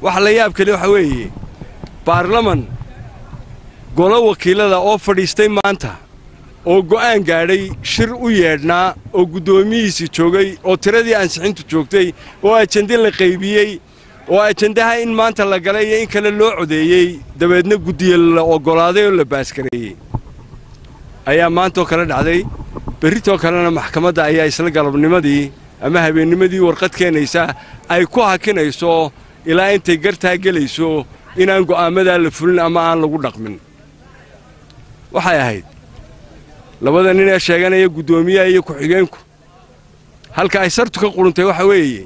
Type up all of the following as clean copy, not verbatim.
Waxa la yaab kale waxa weeye baarlaman golo wakiilada oo fadhiistay maanta oo go'aan gaadhay, shir u yeedhnaa oo guddoomiyihiisii joogay oo tiradii ansixintu joogtay oo ajende la qaybiyey oo ajendaha in maanta la galay iyo in kale loo codeeyey, dabeedna guddiye la oggolaaday oo la baaskareeyey ayaa maantoo kale dhacday. Berritoo kalena maxkamadda ayaa isla galabnimadii ama habeennimadii warqad keenaysa ay ku hakinayso ilaa intay gartaa gelayso inaan go'aamadaa la fulin ama aan lagu dhaqmin. Waxay ahayd labada nin ee sheeganaya guddoomiyaha iyo ku-xigeenku halka ay sartu ka quruntay waxa weeye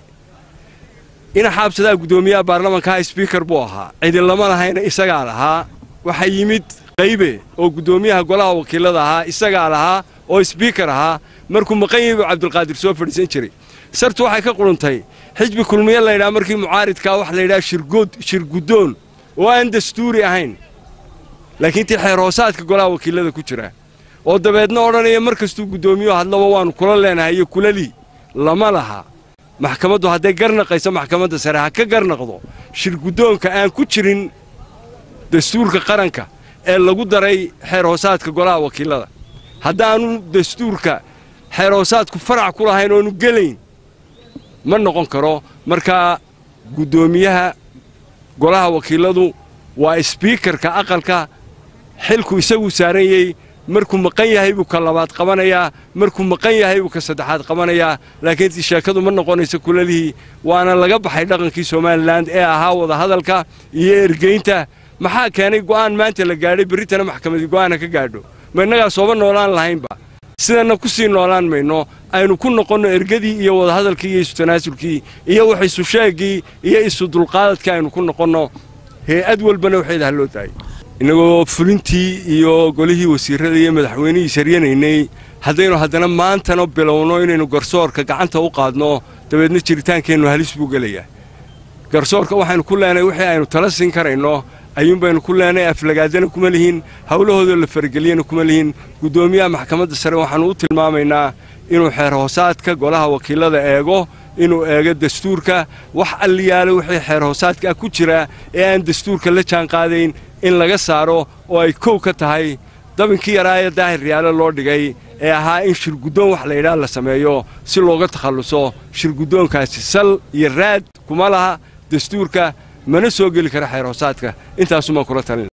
ina xaabsadaa guddoomiyaha baarlamankaha sbiikar buu ahaa, cidi lama lahayna isagaa lahaa. Waxaa yimid Qaybe oo guddoomiyaha golaha wakiilada ahaa, isagaa lahaa oo sbiikar ahaa. Markuu maqan yahay buu Cabdulqaadir soo fadhiisan jiray. Sartu waxay ka quruntay xisbi Kulmiye laydhaha markii mucaaridkaa waxa layidhaha shirgood shirguddoon oo aan dastuuri ahayn laakiin tii xeer hoosaadka golaha wakiilada ku jira oo dabeedna odhanaya mar kastuu guddoomiyuhu hadlaba waannu kula leenahay iyo kulali lama laha. Maxkamaddu hadday garnaqayso, maxkamadda sare ha ka garnaqdo shirguddoonka aan ku jirin dastuurka qaranka ee lagu daray xeer hoosaadka golaha wakiilada. Haddaanu dastuurka xeer hoosaadku farac ku lahayn oonu gelayn ma noqon karo. Markaa guddoomiyaha golaha wakiiladu waa sbiikarka aqalka, xilku isaguu saaranyey. Markuu maqan yahay buu ka labaad qabanayaa, markuu maqan yahay buu ka saddexaad qabanayaa, laakiin sheekadu ma noqonayso kulalihii. Waana laga baxay dhaqankii Somalilan ee ahaa wadahadalka iyo ergeynta. Maxaa keenay go'aan maanta la gaadhay berritana maxkamadii go'aana ka gaadho? Ma innagaa sooba noolaan lahaynba? Sidana ku sii noolaan mayno. Aynu ku noqonno ergadii iyo wadahadalkii iyo isu tanaasulkii iyo wax isu sheegii iyo isu dulqaadadkii aynu ku noqonno. Hay-ad walbana waxeeda ha loo daayay. Innagoo fulintii iyo golihii wasiirrada iyo madaxweynihii saryanaynay haddaynu haddana maantana bilowno inaynu garsoorka gacanta u qaadno, dabeedna jiritaankeennu halis buu gelayaa. Garsoorka waxaynu ku leenahay wixii aynu tala siin karayno ayuunbaynu ku leenahay, aflagaadana kuma lihin, howlahoodoo la farageliyana kuma lihin. Guddoomiyaha maxkamadda sare waxaannu u tilmaamaynaa inuu xeer hoosaadka golaha wakiilada eego, inuu eego dastuurka. Wax alliyaale wixii xeer hoosaadka ku jira ee aan dastuurka la jaan qaadayn in laga saaro, oo ay kow ka tahay dabinkii yaraa ee Daahir Riyaale loo dhigay ee ahaa in shirguddoon wax layidhaha la sameeyo si looga takhalluso. Shirguddoonkaasi sal iyo raad kuma laha dastuurka, mana soo geli kara xeer hoosaadka. Intaasumaan kula talin.